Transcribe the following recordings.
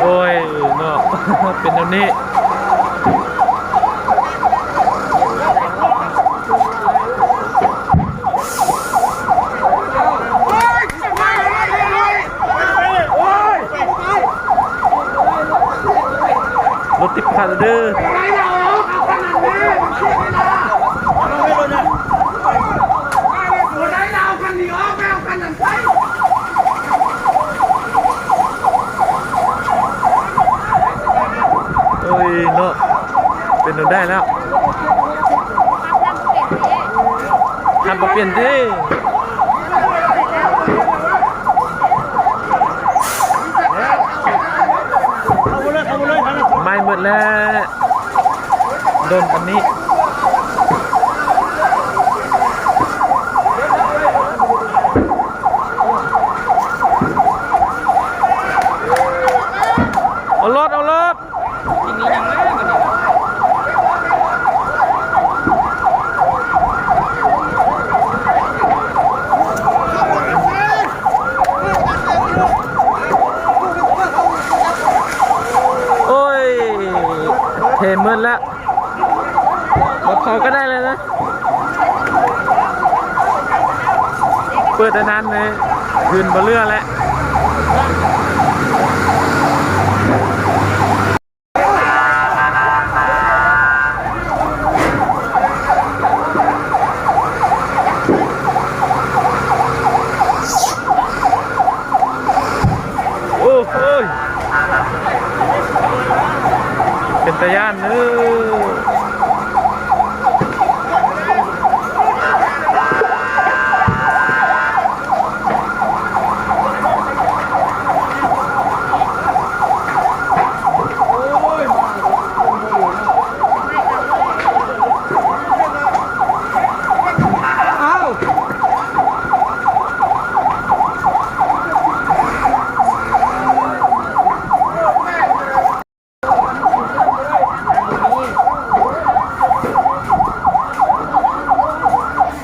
Ua no, peb no ne. Lub tib phaj dwb. Ui, no, peb no dai lawm. Hab pov piaj ntej. Maib maj lawm. Ntoos pas nib. Ua lod, ua lod. Ui, them maj lawm. Ua phom koj dai lawm na. Pw tas nan ne, hws npaum lwj lawm. Ua, pes tas yaj nawb.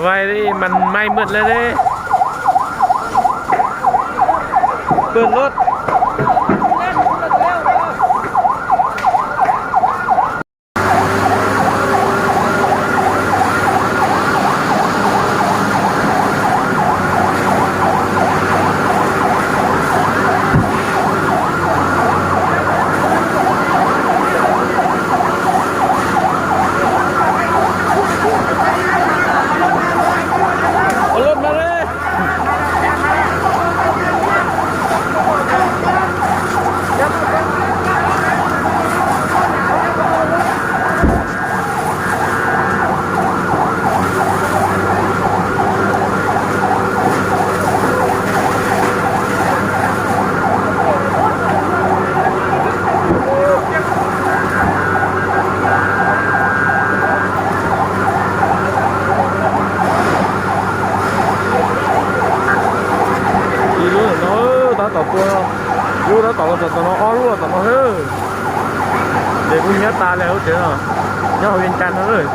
Vai li mas maib maj lawm ne. Pw lod. Ib lub no tab tom tua, lub tab tom los tom no, ob lub los tom no xwb. Ces kuj nyab tas li lub tsev no, nyob hauv Vias Cas no lawm.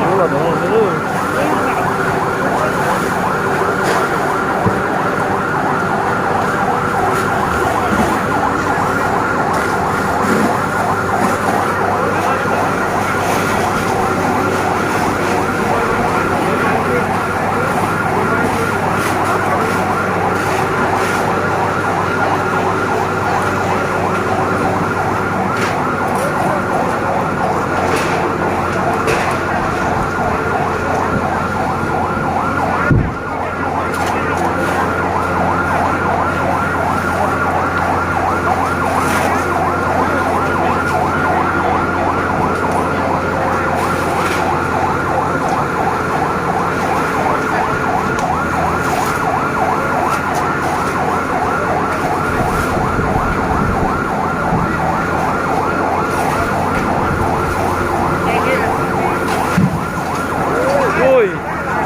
Lub los tom no xwb.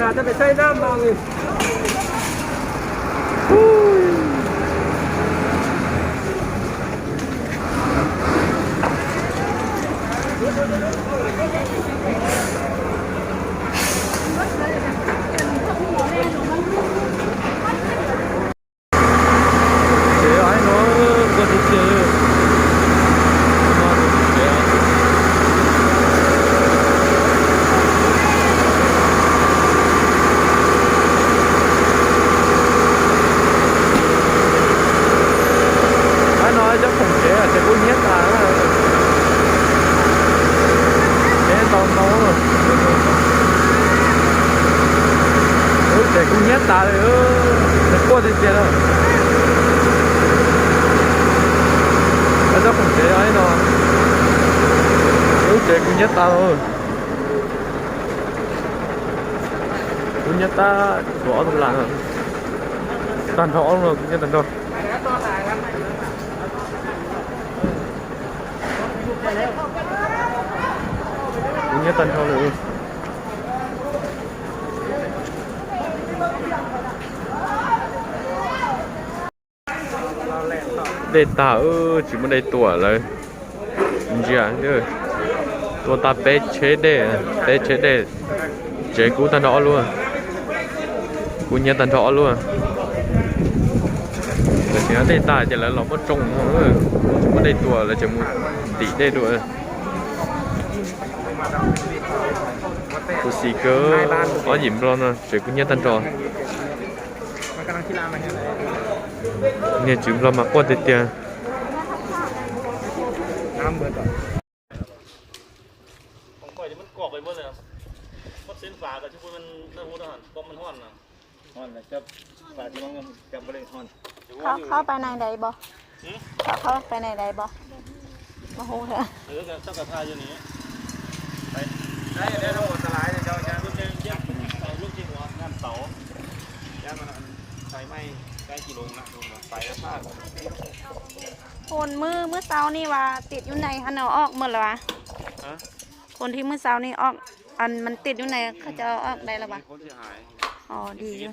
Ab, no cov khoom tsev, tsev kub hnyiab tas. Tsev ntau ntau. Lub tsev kub hnyiab tas li, quaj tiag tiag na. Cov khoom tsev no, lub tsev kub hnyiab tas. Kub hnyiab tas, tshuav ob tug las, tag nrho ob lub no kub hnyiab tag nrho. Kub hnyiab tag nrho li. Dej tag, tsis muaj dej tua lawm. Ntsia, tua tag peb tsheb dej, peb tsheb dej, tsev kub tag nrho ob lub, kub hnyiab tag nrho ob lub. Lawv tseem dej tag ces lawv los muab tsoo, tsis muaj dej tua lawv tseem mus tim dej dua. Khuv xim kawg, ob yim nplog no tsev kub hnyiab tag nrho. Niag tswv nplog mas quaj tiag tiag. Khó, khó bài này đấy bố. Khó, khó bài này đấy bố. Mà không thể. Phone เมื่อ เมื่อเช้านี้ว่าติดอยู่ในหั้นเอาออกหมดแล้ววะ คนที่เมื่อเช้านี้ออก อันมันติดอยู่ในเขาจะเอาออกได้แล้ววะ อ๋อดีอยู่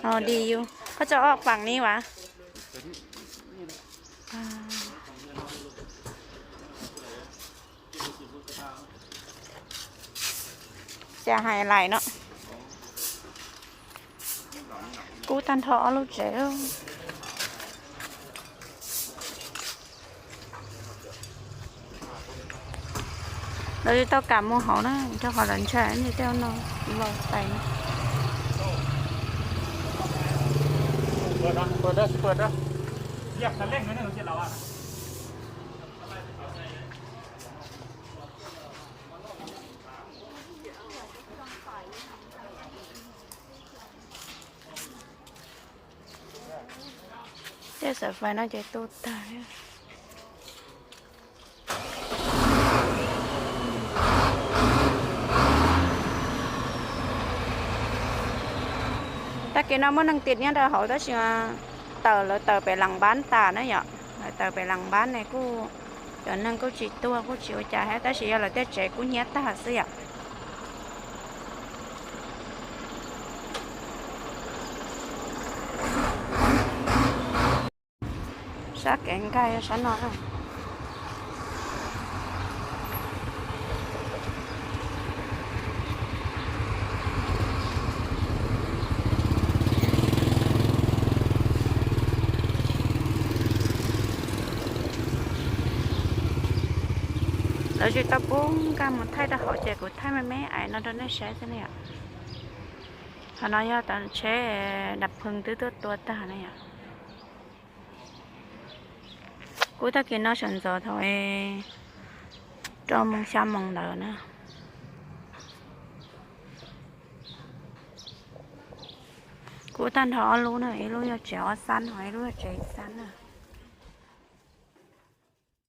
อ๋อดีอยู่ เขาจะออกฝั่งนี้วะ เสียหายหลายเนาะ Kub tag nrho ob lub tsev. Lawv tau kam mus hauv na, rau qhov lawv ntshai tej no los tais na. Tej sawv fais no ces tu tag. Tag kis no muaj neeg tim nyob rau hauv tab sis mas taws lawv taws pem las npab tas na yom, lawv taws pem las npab ne kuj cov neeg kuj tsis tuag kuj tsis ua cas thiab tab sis yog lawv tej tsev kub hnyiab tag xwb yom. Sab kev nkag sab no. Lawv tsis tau pub nkag mus thaij rau hauv ces kuv thaij me me aiv no rau nej saib xwb na yom. Qhov no yog tau tsheb dab pheej twb tuaj tua tag na yom. Kuv tag kis no sawv ntxov thaum rau moos xya moos ntawd na. Kuv tag nrho ob lub na, ib lub yog tsev ob xab, ho ib lub yog tsev ib xab na.